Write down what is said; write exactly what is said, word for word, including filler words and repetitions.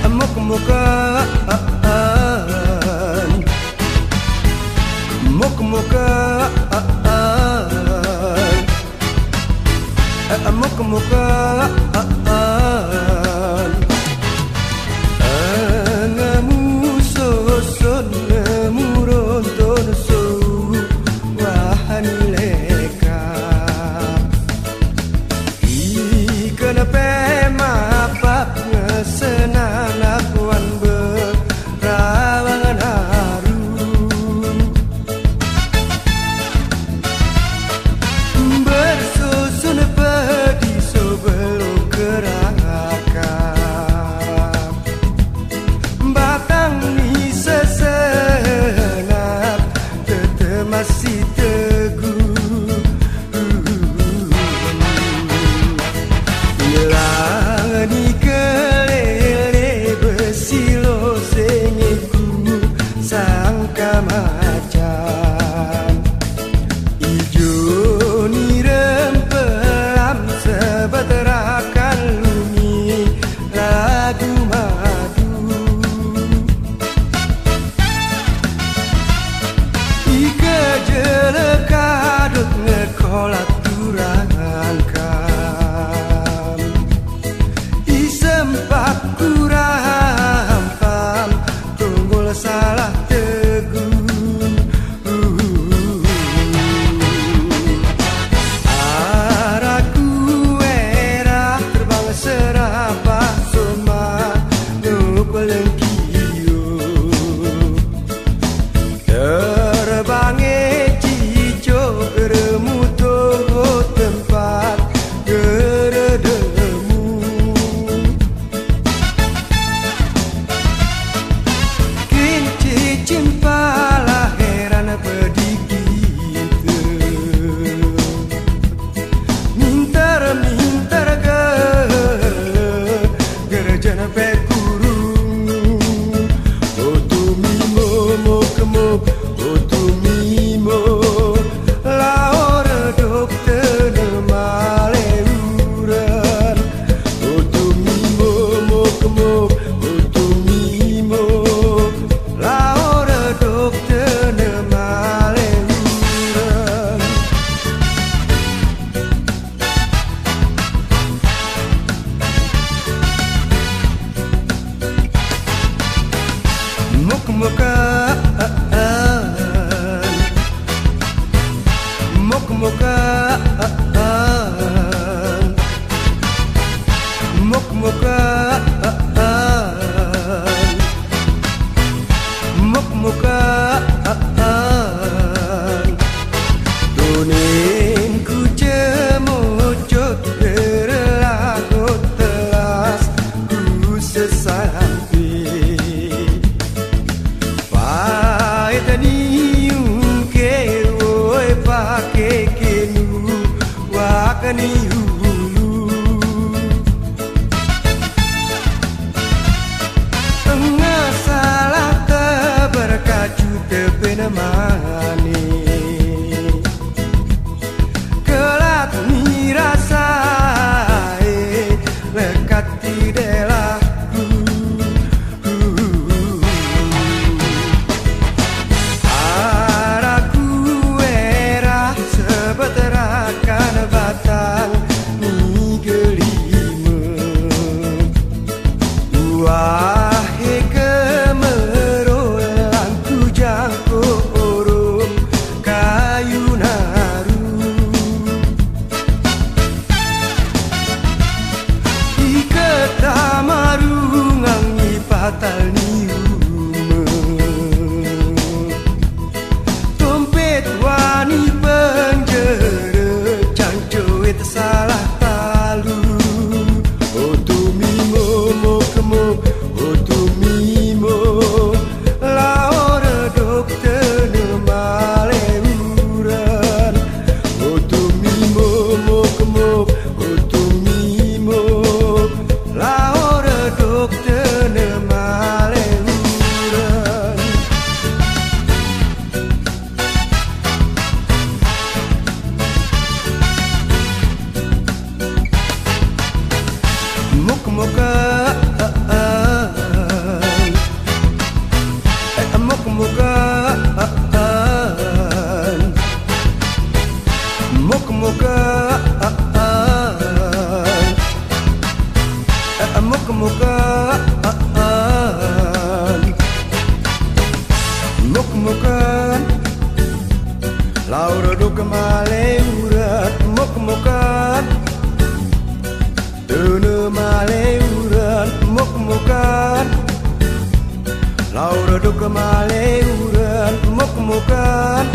Muk-mukaan, muk-mukaan, muk-mukaan. Ngeumusoson, ngeumuronton sou wahan leka. Ikheun pèng mapap ngeuseunan lakuan beurawang haru. Beususun peudi soe beulom keurakan. Batang mi seuseunab teuteumas siteugui. Ilang ni keulele beusiloe sengit ku sangka macam. Ijo ni reumpeulam seubeuet rakan lumi lagu madu. Ikeue jeuleuka dot ngeukolat turangan kam. Iseumpat kurang paham, tunggul salah teugui. Ara kuera teubang seurapah soma nyoe peuleueng kiyueb. Teubang cicok reumutoe teumpat geureudeumu. Kén cicém pala heran peudikit. Mintar-mintar geu-, geureujeuen bèk kurung. Oto mimo mok-mok, oto mimo, laôt dokto neumalèe ureuen. Oto mimo mok-mok, oto mimo, laôt dokto neumalèe ureuen. Muk-mukaan, muk-mukaan, muk-mukaan, muk-mukaan. Tuneng kuceumo cot beureulah got teulas kuseusalampe. Paét niueng keu woi paké keu nu wak nihulu. Teungoh salah teubeurkacu teupeu mané. Keulat mirasa, eh, leukat tideh laku. Ara kuera seubeuet rakan batang mi geulimeue. Wahé keumeurôh lam tujang korom kayu naru. Ikeue tamaru ngang ipatal niumeue. Tompét wani peunjeureut, cangcowét salah talu. Oto mimo mok-mok, Au reudôk malée ureuëng muk-mukan,